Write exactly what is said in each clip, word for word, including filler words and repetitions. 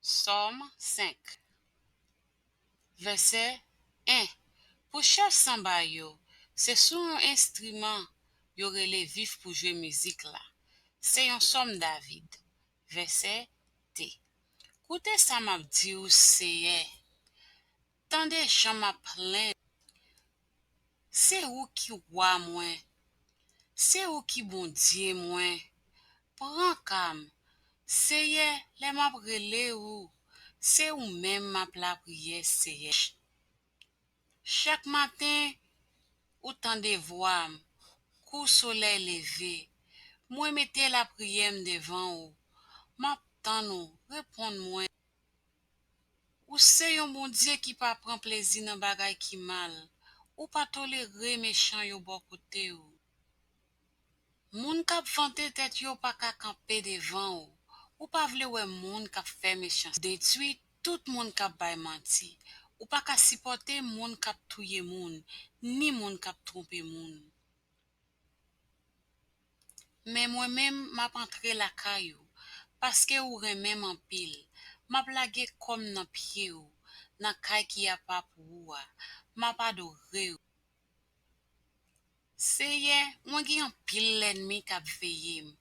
Sòm senk. Vèsè en. Pou chèf sanba yo, se sou yon enstriman yo rele vif pou jwe mizik la. Se yon sòm David. Vèsè de. Koute sa m ap di w, Seyè. Tande jan m ap plenn. Se ou ki wa mwen. Se ou ki Bondye mwen. Pran ka m. Seyè, lè m ap rele ou, se ou menm m ap lapriyè, Seyè. Chak maten, ou tande vwa m. Kou solèy leve, mwen mete lapriyè m devan ou. M ap tann ou, reponn mwen. Ou se yon Bondye ki pa pran plezi nan bagay ki mal. Ou pa tolere mechan yo bò kote w. Moun k ap vante tèt yo pa ka kanpe devan w. Ou pa vle wè moun k ap fè mechanste. Detwi tout moun k ap bay manti. Ou pa ka sipòte moun k ap touye moun, ni moun k ap twonpe moun. Men mwen menm, m ap antre lakay ou, paske ou renmen m anpil. M ap lage kò m nan pye ou, nan kay ki apa pou ou a. M ap adore ou. Seyè, mwen gen anpil lènmi k ap veye m.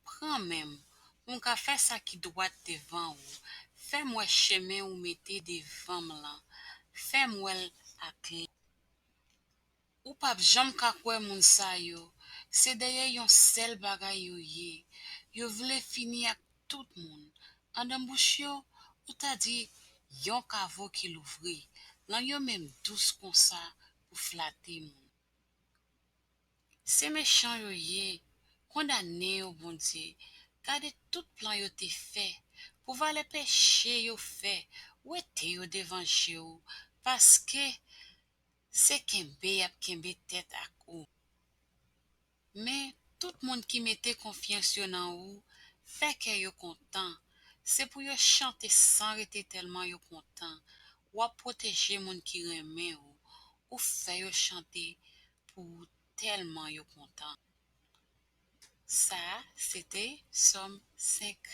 Pran men m, pou m ka fè sa ki dwat devan ou. Fè m wè chemen ou mete devan m lan. Fè m wè l aklè. Ou p ap janm ka kwè moun sa yo. Se dèyè yon sèl bagay yo ye. Yo vle fini ak tout moun. Anndan bouch yo, ou ta di yon kavo ki louvri. Lang yo menm dous konsa pou flate moun. Se mechan yo ye. Kondane yo, Bondye. Gade tout plan yo te fè. Pou valè peche yo fè, wete yo devan je w. Paske se kenbe y ap kenbe tèt ak ou. Men, tout moun ki mete konfyans yo nan ou, fè kè yo kontan. Se pou yo chante san rete tèlman yo kontan. W ap pwoteje moun ki renmen ou. Ou fè yo chante pou ou tèlman yo kontan. Sa a, se te Sòm senk.